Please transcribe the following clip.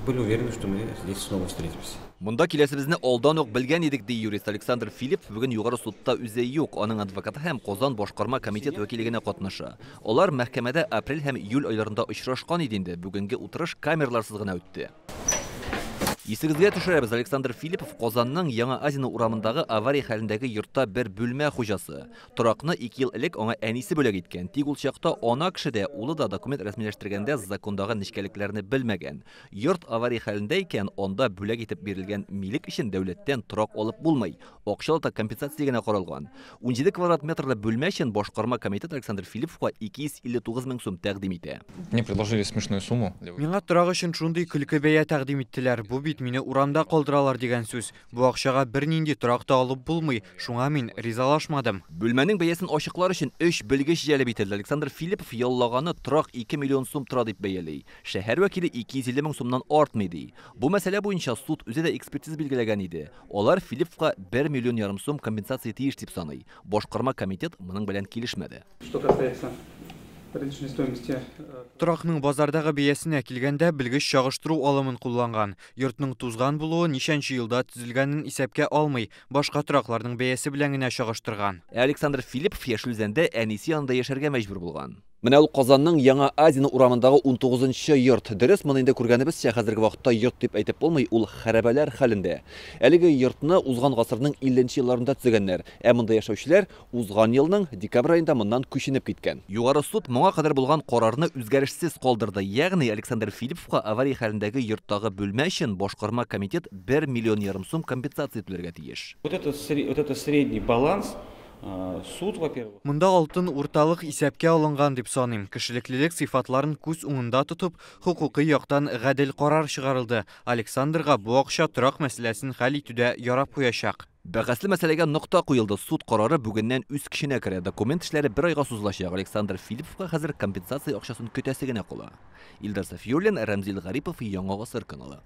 Были уверены, что мы здесь снова встретимся. Монда киләсебезне алдан ук белгән идек, ди юрист Александр Филипп. Бүген Югары судта үзе юк, аның адвокаты һәм Казан башкарма комитет вәкиле генә катнаша. Алар мәхкәмәдә апрель һәм июль айларында очрашкан иде инде. Бүгенге утырыш камераларсыз гына үтте. Исегезгә төшерәбез, Александр Филиппов Казанның Яңа Азино урамындагы авария хәлендәге йортта бер бүлмә хуҗасы. Торакны 2 ел элек аңа әнисе бүләк иткән. Тик ул чакта ана кеше дә, улы да документ рәсмиләштергәндә закондагы нечкәлекләрне белмәгән. Йорт авария хәлендә икән, анда бүләк итеп бирелгән милек өчен дәүләттән торак алып булмый. Акчалата компенсация генә каралган. 17 квадрат метрлы бүлмә өчен башкарма комитет Александр Филипповка 259 мең сум тәкъдим итә. Мне предложили смешную сумму. Миңа торак өчен шундый көлке бәя тәкъдим иттеләр. Бу бит мине урамда калдыралар дигән сүз. Бу акчага бернинди торак та алып булмый. Шуңа мин ризалашмадым. Бүлмәнең бәясен ачыклар өчен 3 белгеч җәлеп ителде. Александр Филиппов яллаганы торак 2 миллион сум тора дип бәяли. Шәһәр вәкиле 250 мең сумнан артмый ди. Бу мәсьәлә буенча суд үзе дә экспертиза билгеләгән иде. Алар Филипповка 1 миллион ярым сум компенсация тиеш дип саный. Башкарма комитет моның белән килешмәде. Что касается рыночной стоимости, Торакның базардагы бәясенә килгәндә белгеч чагыштыру алымын кулланган. Йортның тузган булуы ничәнче елда төзелгәнен исәпкә алмый, башка торакларның бәясе белән генә чагыштырган. Ә Александр Филиппов Яшел Үзәндә әнисе янында яшәргә мәҗбүр булган. Менә ул Казанның Яңа Азино урамындагы 19-нчы йорт. Дөрес, моны инде күргәнебезчә, хәзерге вакытта йорт дип әйтеп булмый, ул хәрабәләр хәлендә. Әлеге йортны узган гасырның 50 елларында төзегәннәр. Ә монда яшәүчеләр узган елның декабрь аенда моннан күченеп киткән. Югары суд моңа кадәр булган карарны үзгәрешсез калдырды. Ягъни Александр Филипповка авария хәлендәге йорттагы бүлмә өчен башкарма комитет 1 миллион ярым сум компенсация түләргә тиеш. Вот это средний баланс. Суд, во-первых. Монда алтын урталык исәпкә алынган дип саныйм. Кешелеклелек сыйфатларын күз уңында тотып, хокукый яктан гадел карар чыгарылды. Александрга бу акча торак мәсьәләсен хәл итүдә ярап куячак. Бәхәсле мәсьәләгә нокта куелды. Суд карары бүгеннән үз көченә керә. Документ эшләре бер айга сузылачак. Александр Филипповка хәзер компенсация акчасын көтәсе генә кала. Илдар Сафиуллин, Рәмзил Гарипов, Яңа Гасыр каналы.